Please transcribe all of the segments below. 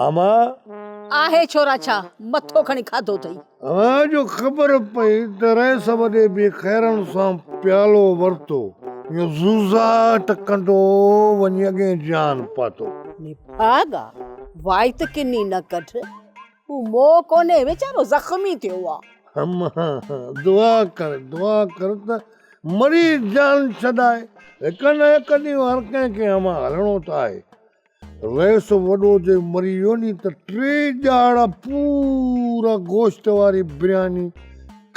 اما. آهي ڇورا ڇا مٿو کڻي کاڌو اٿئي. اوهان جو خبر پئي ته رئيس وڏي به خيرن سان پيالو ورتو ائين زوزاٽ ڪندو وڃي اڳئين جان پاتو. نڀاڳا وائي ته ڪني نه ڪڍ. هو مئو ڪونهي ويچارو زخمي ٿيو آ. اما دعا ڪر دعا ڪر ته مري جان ڇڏائي. هڪ نه هڪ ڏينهن هر ڪنهن کي اما هلڻو ته آهي. رئيس وڏو جي مري ويو ني ته ٽي ڏهاڙا پورا گوشت واري برياني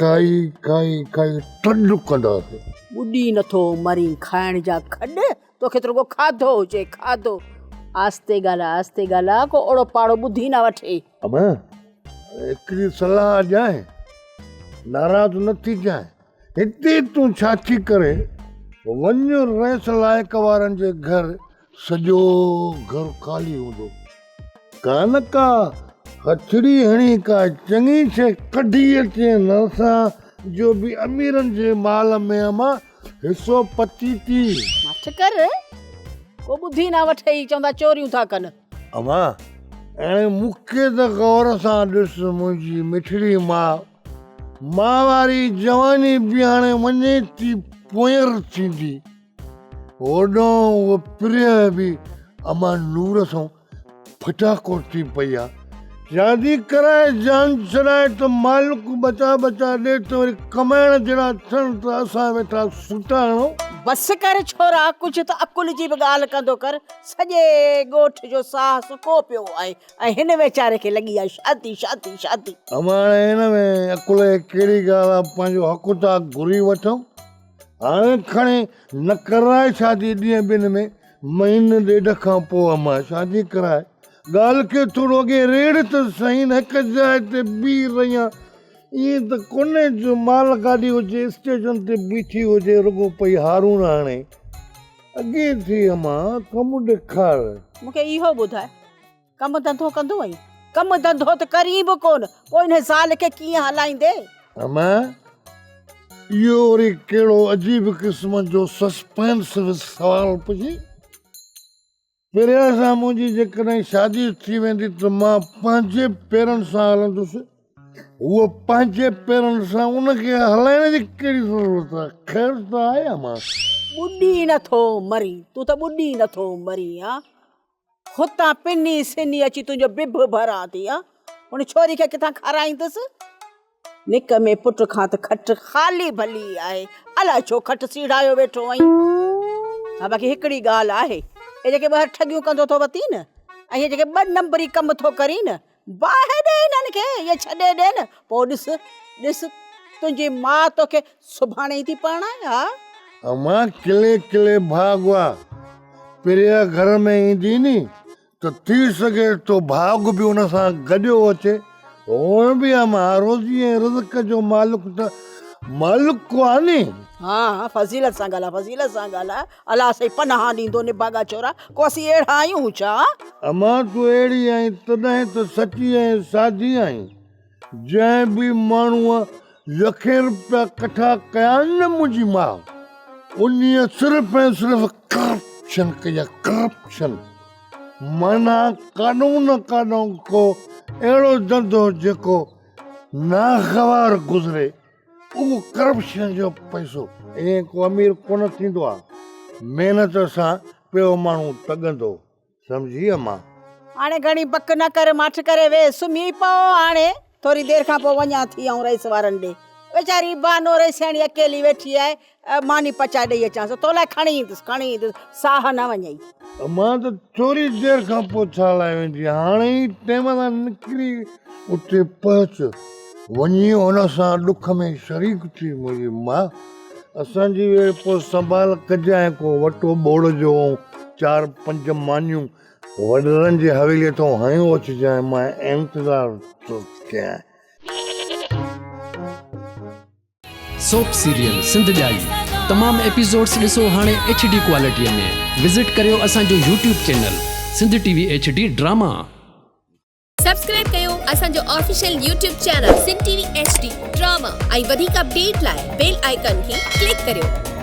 کائي کائي کائي ٽڏ ڪنداسين. ٻڏي نٿو مرين کائڻ جا کڏ توکي ته رڳو کاڌو هجي کاڌو. آهستي ڳالهاء آهستي ڳالهاء ڪو اوڙو پاڙو ٻڌي نه وٺي. امان هڪڙي صلاح ڏيانء ناراض نه ٿيجانء هتي تون ڇا ٿي ڪرين وڃ رئيس لائق وارن جي گهر سڄو گهر خالي هوندو. ڪا نه ڪا هٿڙي هڻي ڪا چڱي شيء ڪڍي اچين اسان جو به اميرن جي مال ۾ امان حصو پچي ٿي. ماٺ ڪر، ڪو ٻڌي نه وٺئي، چوندا چوريون ٿا ڪن. امان، هاڻي مون کي ته غور سان ڏس منهنجي مٺڙي ماء، ماء واري جواني به هاڻي وڃي ٿي پوئر ٿيندي. هوڏانهن هوء پرينء به امان نور سان ڦٽاڪو ٿي پئي آ. شادي ڪرائي جان ڇڏائي ته مالڪ ٻچا ٻچا ڏي ته وري ڪمائڻ جهڙا ٿين ته اسان ويٺا سٽا هڻون. بس ڪر ڇورا ڪجهه ته عقل جي به ڳالهه ڪندو ڪر. سڄي ڳوٺ جو ساهه سڪو پيو آهي ۽ هن ويچاري کي لڳي آهي شادي شادي شادي. امان هن ۾ عقل جي ڪهڙي ڳالهه آ پنهنجو حق ٿا گهري وٺون. هاڻي کڻي نه ڪرائي شادي ڏينهن ٻن ۾ مهيني ڏيڍ کان پوء امان شادي ڪرائي. ڳالهه کي ٿورو اڳي ريڙهه ته سهين هڪ جاء تي بيهي رهيان ائين ته ڪونهي جو مال گاڏي هجي اسٽيشن تي بيٺي هجي رڳو پئي هارون هڻي. اڳي ٿي امان ڪم ڏيکار. مون کي اهو ٻڌاء ڪم ڌنڌو ڪندو آهين؟ ڪم ڌنڌو ته ڪرين به ڪونه، پوء انهيء زال کي ڪيئن هلائيندين؟ امان، اهو وري ڪهڙو عجيب قسم جو سسپينس سوال پڇي؟ پريا سان منهنجي جيڪڏهن شادي ٿي ويندي ته مان پنهنجي پيرن سان هلندس، هوء پنهنجي پيرن سان ان کي هلائڻ جي ڪهڙي ضرورت آهي؟ خير ته آهي امان. ٻڏي نٿو مرين، تون ته ٻڏي نٿو مرين ها. هتان پني سني اچي تنهنجو بڀ ڀران ٿي ها. هن ڇوري کي ڪٿان کارائيندس؟ نڪ ۾ پٽ کان ته کٽ خالي ڀلي آهي. الائي ڇو کٽ سيڙايو ويٺو آهين. ها باقي هڪڙي ڳالهه آهي. اهي جيڪي ٻاهر ٺڳيون ڪندو ٿو وتين نه ۽ اهي جيڪي ٻه نمبري ڪم ٿو ڪرين نه، باهه ڏي انهن کي، اهي ڇڏي ڏي نه، پوء ڏس، ڏس تنهنجي ماء توکي سڀاڻي ئي ٿي پرڻائي، ها. امان ڪلي ڪلي ڀاڳ آ. پريا گهر ۾ ايندي ني ته ٿي سگهي ٿو ڀاڳ به ان سان گڏيو اچي. هونئن به امان روزي ۽ رزق جو مالڪ ته مالڪ آ ني. ها ها فضيلت سان ڳالهاء فضيلت سان ڳالهاء الله سائين پناهه ڏيندو نڀاڳا ڇورا ڪو اسين اهڙا آهيون ڇا. امان تون اهڙي آهين تڏهن ته سچي ۽ سادي آهين. جنهن به ماڻهوء لکين روپيا ڪٺا ڪيا آهن نه منهنجي ماء انهيء صرف ۽ صرف ڪرپشن ڪئي آهي ڪرپشن معنيٰ ڪاڏئون نه ڪاڏئون ڪو اهڙو ڌنڌو جيڪو ناگوار گذري اهو ڪرپشن جو پئسو. ائين ڪو امير ڪونه ٿيندو آهي محنت سان پيو ماڻهو تڳندو. سمجهي امان. هاڻي گهڻي بڪ نه ڪر، ماٺ ڪري ويهه، سمهي پئو هاڻي. ٿوري دير کان پوء وڃان ٿي آئون رئيس وارن ڏي. ويچاري بانو رئيسياڻي اڪيلي ويٺي آهي، ماني پچائي ڏئي اچانس. تو لاء کڻي ايندس، کڻي ايندس، ساهه نه وڃئي. امان ته ٿوري دير کان پوء ڇا لاء ويندي، هاڻي ئي ٽيم سان نڪري اتي پهچ. وڃي هن سان ڏک ۾ شريڪ ٿي منهنجي ماء. اسان جي ويڙهه پوء سنڀال ڪجانء ڪو وٽو ٻوڙ جو ۽ چار پنج مانيون وڏڙن جي حويليء تان هنيو اچجانء مان انتظار ٿو ڪيان. سوپ سيريل سنڌ ڄائي تمام ايپيسوڊس ڏسو هاڻي ايڇ ڊي ڪوالٽي ۾ وزٽ ڪريو اسان جو YouTube channel Sindh T V H D drama. Subscribe ڪيو اسان جو official YouTube channel Sindh T V H D drama ۽ وڌيڪ اپڊيٽ لاء بيل آئيڪان کي ڪلڪ ڪريو.